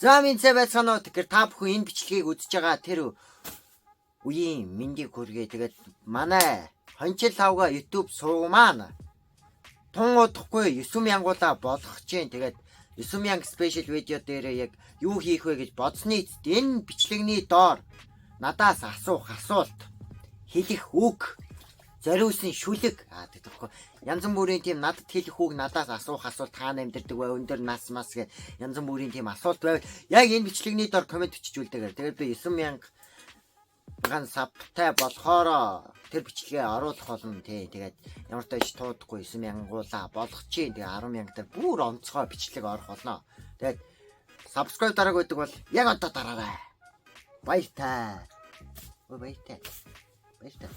За, минь цай байцгаана уу? Тэгэхээр та бүхэн энэ бичлэгийг үзэж байгаа тэр үеийн мэндийг хүргэе. Тэгээд манай Хончил хавга YouTube сувг маань тун удахгүй 9000-уулаа болгох чинь. Тэгээд 9000 special видео дээр яг юу хийх вэ гэж бодсны эцэст энэ бичлэгний доор надаас асуух асуулт, хэлэх үг, зориулсан шүлэг тэгэхгүй янз бүрийн тийм надад хэлэх үг, надаас асуух асуулт, хаана амьдардаг вэ, өндөр нас мас гэх янз бүрийн тийм асуулт байвал яг энэ бичлэгний доор comment бичиж үлдээгээрэй. Тэгээд би 9000 ган sub тай болохоор тэр бичлэгээ оруулах болно, тий. Тэгээд ямар ч тааш туудахгүй 9000-уулаа болгох чинь. Тэгээ 10,000 дээр бүр онцгой бичлэг орох болно. Тэгээд subscribe дарааг байдаг бол яг одоо дараарай. Баяртай. Ой, баяртай. Баяртай.